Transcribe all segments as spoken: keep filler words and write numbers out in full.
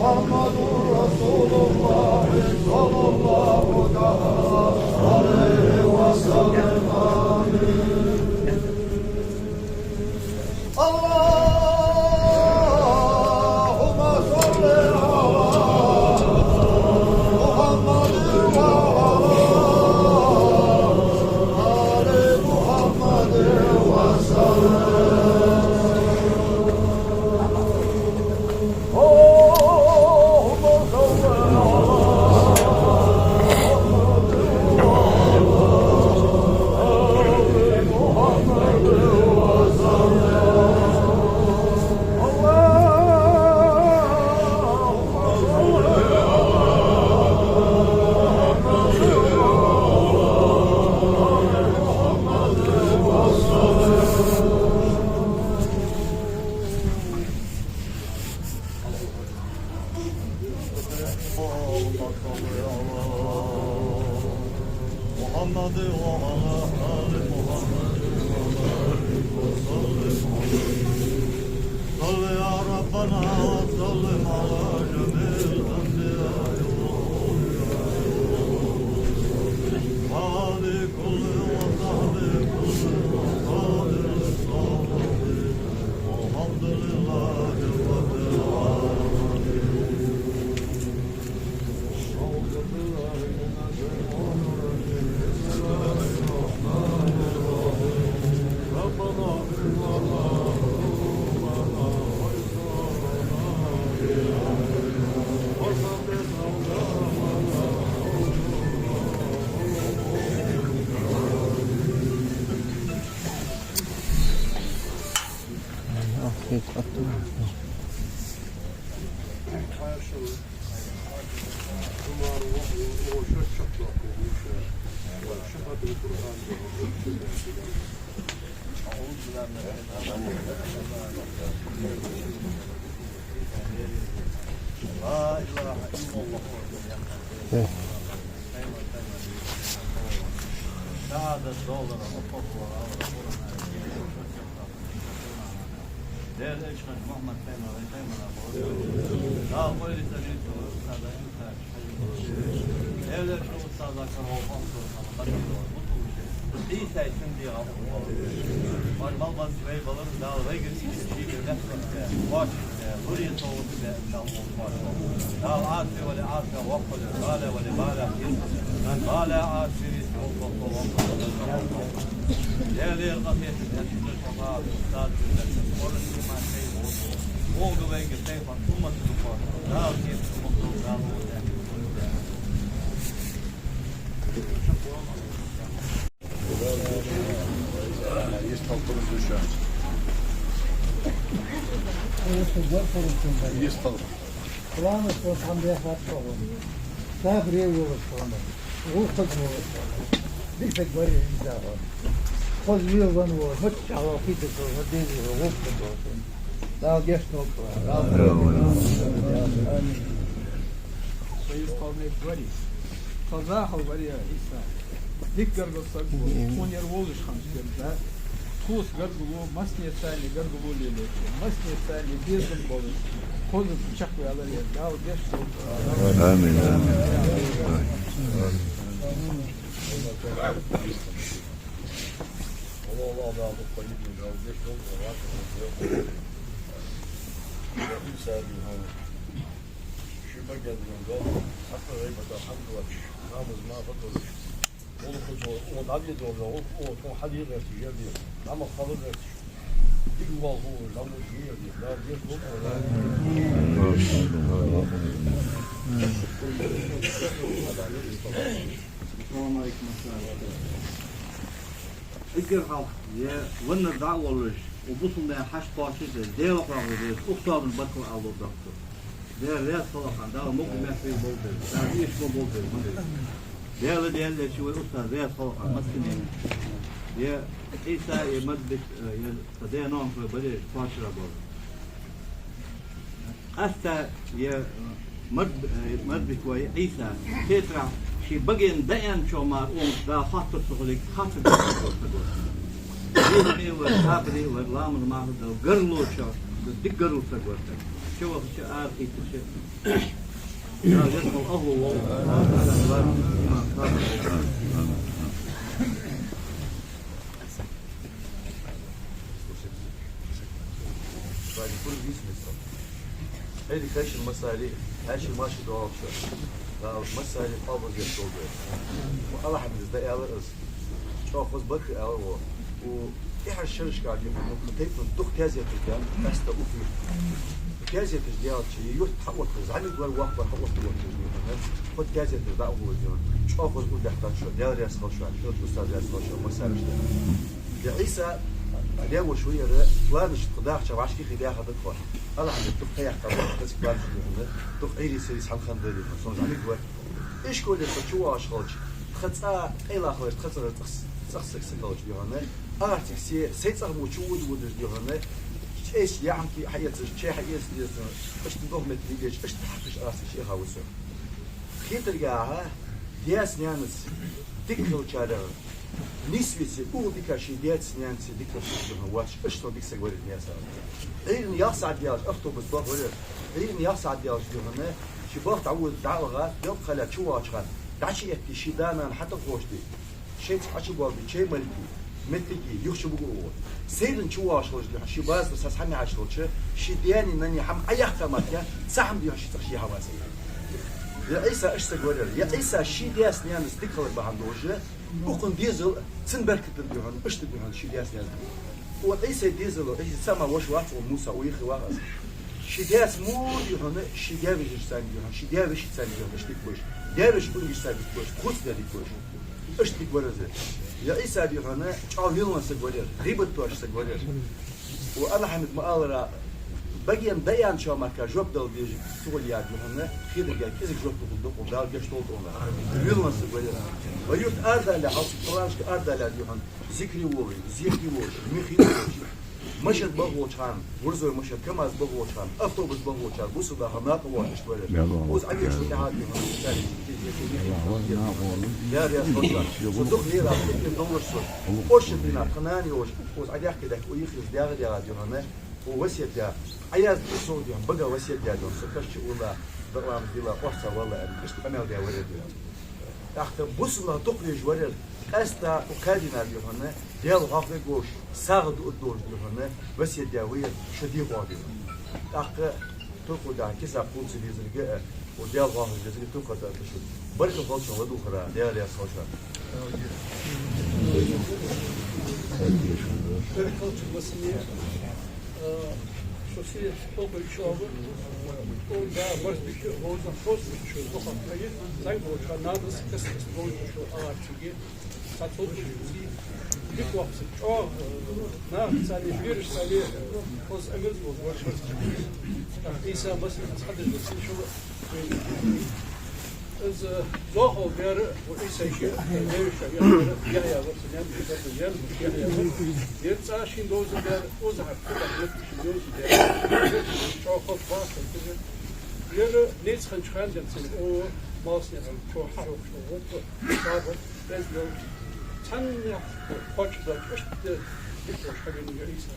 محمد رسول الله صلى الله تعالى عليه وسلم. آمين. اللهم صل على محمد وعلى آل محمد وسلم. اللهم صل على محمد وعلى آل محمد وبارك وسلم عليه. صل يا ربنا وسلم على جميع الأنبياء والأولياء وعلى كل وصحبه كل وصحبه الصالحين. والحمد لله رب العالمين. أعوذ بالله من الشيطان الرجيم. بسم الله الرحمن الرحيم. ربنا اغفر لنا ذنوبنا وإسرافنا في أمرنا وثبت أقدامنا. لا إله إلا الله. Шахьадат дола, Аллаху акбар. Дела элча хинна Мухьаммад пайхамар, вай пайхамара хьоахаве. Дала къайле цӀа дийца, цӀа дайна хьажа. Дела элча устаза каравал хьоахаве, хьалха дийца, бутулче. Ӏийсай цун дегӀа ухаш хилар. Вай мел баьнна вай балар Дала вайгара сийсара шийгара лаьттар, кхоачаш, луре тохаш, Дала укхаза кхоачаш. Дала Ӏафи вале Ӏафи воккхал, бала вале бала хир. Нан бала Ӏафи вис воккхал, воккхал. Яле къахеташ, устаз, Къуръан вайга тайпан уммат духар. Дала кхеташ, воккхал, Дала укхаза. Есть толпа разрешаем. Есть толпа. Главное, что там я хватал. Так ревелось там. Ухо было там. Дышать говорили, да. Хоз вил ван вот. Вот чего, пита, вот дели, вот. Дала гешт долда. Дала гешт долда. Амин. Союз кхалнег вари. Хазахал вари, Ӏийса. Дика гаргара саг ва. Амин. Хьона ер волаш хиннача гаргара. Тхоца гаргало, массанеца гаргало лелаеш. Массанеца безам болаш. Хоза чакхваьлар ер. Дала гешт долда. Амин, амин. Ши баге дӀа, хьакъ гӀийбата хьадоацаш, намаз ма хадоацаш. Ола хоза, ола дӀаве догӀа, ола тхо хьадийгӀерта, ер де, дӀа ма хала гӀерта. Дика вал хӀу, дӀа ма дийгӀерта, дӀа деш хӀу. Салам алейкум. Эггара хьалха, е ваннар дӀа а воллаш, укх бусалба наьха хьашт кхоачаш а, Даьла къоабал деш, укх тоабан баркал ала ловра доктор. Даьла раьза хилва хьона, Дала мукъа мехвей болба, Дала эшам болба, ма дий. Даьла, Даьла лечи вай устаз раьза хилва хьона, массане. Е Ӏийса, е Мадбик, е тха даь-ноаной бараш кхоачара бар. Къаьстта е Мад-, е Мадбик вай Ӏийса, шоай тӀара ший баге дӀааьнначоа мара оаха Дала хоаттар ца хуле, хаттар деш хилар саг вар. Дийна вар, капри вар, ламаз ма хаддалар, гаргало чӀоагӀа, дика гаргара саг вар саг. Чу вахача, ара хийтача. Дала гешт долда, ахлу вол. Вари кур висмисо. Эли кашин масари, кашин маши доалчо. Да, масари къалбаз еш долга. Ва Аллахьа дизда аьлар аз. ЧӀоагӀа хоза бархӀ аьлар во. У тӀехьарча шерашка гӀо, ну, тайпан дукха тезеташ даьнна, къаьстта ухи. Тезеташ даьлча, е юрт хьаоттар, зӀамига вар воккха вар хьаоттавоацаш, хӀа тезеташ дӀа а гӀо. ЧӀоагӀа хоза уж дахьтар шо, Даьла раьза хилва шоана, шоай устаз раьза хилва шоана, масараш да. Е Ӏийса, леваш ву яра, планаш тха дахча вӀашкахи даха да тхо. Аллахьа дукха кхаяккха, тхоцига планаш духьа, дукха Ӏийри сири схьалхан дали, сона зӀамига вар. Ишколе со чувоагӀаш хилча, тха цӀа къайла хилар, тха цӀагӀара цӀагӀа, цӀагӀа саг са хилча дий хьона, арциг се, сай цӀагӀа мо чу вуд вудаш дий хьона, эс яхьанки хьаэцаш, чай хьаэца деза, иштта дохмет дигеш, иштта хьакхаш арциг шеха вусу. Хетаргахьа, даьца-наьнаца дика хилчарех, нийсвеце, угӀу дика ший даьца-наьнаца дика хилча дий хьона, вац, иштта дика саг варий наьса. Ӏуйранна ялх сахьат даьлча автобус бах валера. Ӏуйранна ялх сахьат даьлча дий хьона, ши бахта Ӏовода дӀаалгӀа, белкъа хала чувоагӀача хана, дӀачуэтте ший да-нана хьатӀахьош де. Шийца Ӏочубоалабе, чай малийте, моттиге, юха чубугӀа оаха. Сайранна чувоагӀаш хилча дий хьона, ший базар са схьа мегӀаш хилча, ший даьна-нанна хӀама Ӏояьккха мара, цхьа хӀама дий хьона ший цӀагӀа ше хьавац. Е Ӏийса иштта саг валера. Е Ӏийса ший даьца-наьнаца дика хилар бахьан долаш, укхун дезал, цун беркатал дий хьона, иштта дий хьона ший даьца-наьнаца. Укх Ӏийсай дезало, Ӏийса цхьа мара воша вац, укх Муса, укх йиххе ваха аз. Ший даьца мо дий хьона, ший даь-вежарашца дий хьона, ший даь-вешийца дий хьона, иштта дика ба уж. Даь-веший къонгашца дика ба уж, тхоца дика ба уж. Иштта дика вар из. Е Ӏийса дий хьона, чӀоагӀа лелавенна саг валера, гӀийбат тоаца саг валера. Укх Аллахьа ма аллара, баге дӀааьнначоа мара жоп дала дезаш ца хуле яр дий хьона, хетаргахьа кӀезига жоп духьал дукъал, Дала гешт долда хьона. Лелавенна саг валера. Вай юрта арадалале, хьалха планашка арадалале дий хьона, зикаре волаш, зехье волаш, михе волаш. Машен бах волча хана, гурзой машен, КамАЗ бах волча хана, автобус бах волча хана, бусалба нах накъавоацаш валера. Укхаза Ӏовеча тӀехьа дий хьона, царех, царех, царех. Яр, яр, яр. Со дукха лерхӀа, дукха лерхӀа долаш со. Ошшадина, тха нана йолаш, укхаза Ӏодаьхка даьхка, укх йиххе дегӀа дегӀа дий хьона, укх васкет даь, Ӏояздаь со дий хьона, бага васкет даь дий хьона, со каш чу улла, дакъа ламаз дилла, орца валла аьнна, иштта къамаьл даь валера дий хьона. ТӀаккха бусалба нах дукха везаш вар ер, къаьстта укх кадинар духьал, Даьла гӀо хьоахавеш, сагӀа дуаш духьал, весет даь ва ер, шо дийхьа духьал. ТӀаккха туркхо дахьа киса кхувса дезарга, укх Даьла гӀо хьоахавеш дезарга туркхо тӀа тӀа шу. Баркал хилда шоана, ладувгӀара, Даьла раьза хилва шоана. Баркал хилда шоана. Э, со сийрхӀа толхой чӀоагӀа, о, да, барс дика, вовза, хоза, чу, дохо, кайи, зай, воча, надо, с-, кас, кас, вовза, чу, а, чуги, са толхой, си, дика вахса, чӀоагӀа, э, нах, цали, вирш, цали, хоза, амез, вовза, воча. Так, Ӏийса, бас, хадаж, вовза, чу, Из, э, зоахал бер, вот Ӏийса ший, э, девиша, я, я, я, вот, я, я, я, я, я, я, цӀа шин доза бер, оза хьар, куда, вот, шин доза бер. ЧӀоагӀа хоза, хоза, хоза. Ер, э, нецхан чхан ден цин, о, малсне, чо, хьо, вот, вот, саб, вот, без дел. Цхьанне кхоачаш дац, иштта дика волаш хьавена Ӏийса.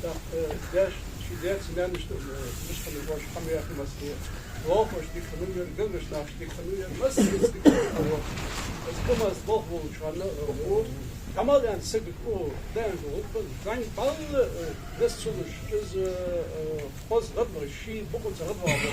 ТӀаккха, э, даьш, ший даьца, наьнашта, э, мишта хиннаб оаш, хӀама яхаш массане. Лоалахоша дика хиннав ер, галгашта нахаша дика хиннав ер, массанеца дика хиннав ер. Из КамАЗ болх болча хана, э, о, Камал яхача сагага, о, даьнна гӀулакх, зӀамига бала, э, дас ца луш, из, э, хоза гӀадвахача, ший букъанца гӀадвахача,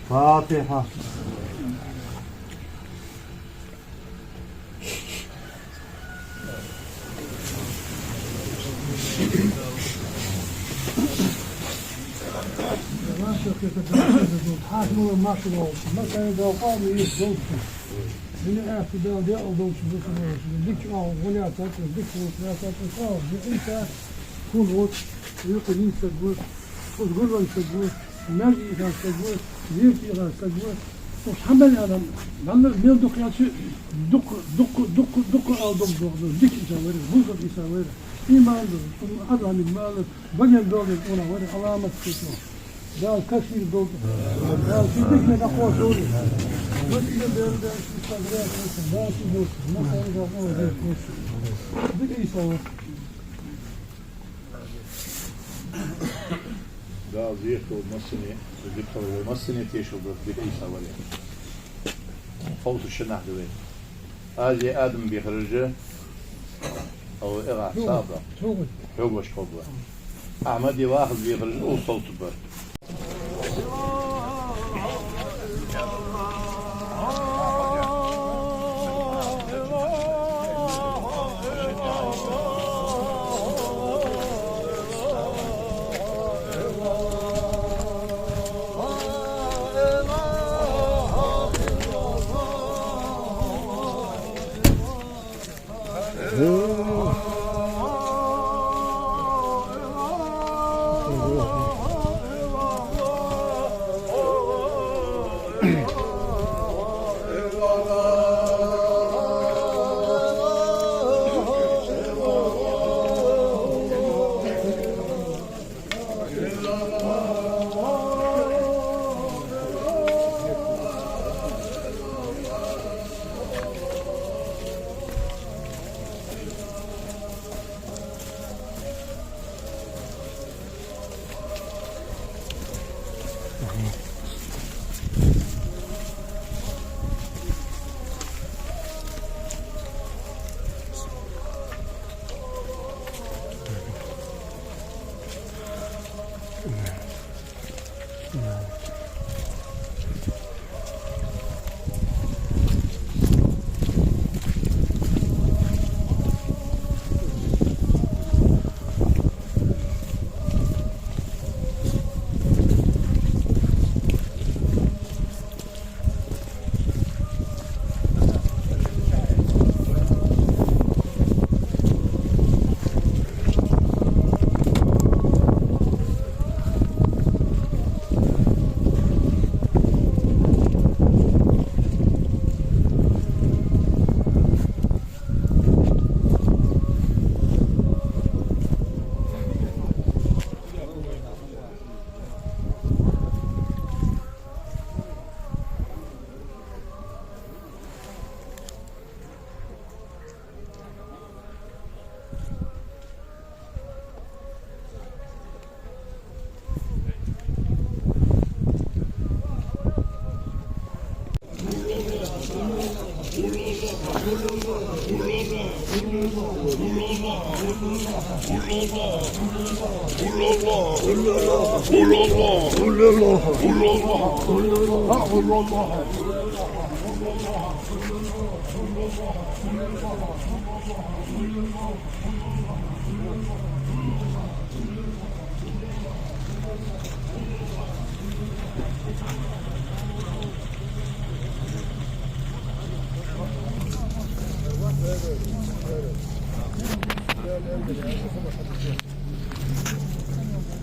فاتحة. Хьакимал маршал волча, ма кхайна Дала къоабал йойла долча. Дина аьттув Дала декъала долча бусалба нахаца, дикача агӀо гӀо лаьцача, дика волча лаьцача, къоабал йойла. Ӏийса хьона воацаш, юкъе нийса саг ва, хоза гурбан саг ва, маьждиге хинна саг ва, зерате хинна саг ва. Уж хьамел аьнна, мел дукха яц, дукха, дукха, дукха, дукха ала догдоагӀа, дика Ӏийса вайра, бусалба Ӏийса вайра. Иман да, Ӏазамит мала, баген долга къона вари Ӏаламат кхету. Дала кафир долда. Дала ши дика накъо шури. Василя бер бер ши сагра, Дала ши долда. Ма кхайна Дала къона зеркуш. Дика Ӏийса ва. Дала зеркал массане, зеркал ва массане тешал да, дика Ӏийса вари. Ховсуш нах да вай. Азе Адам бехаржа, ала эгӀа саба. Хьогаш хобла. Ахьмаде вахаз бехаржа, ул солтуба.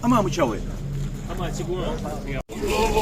Амма мича вай? Амма цига.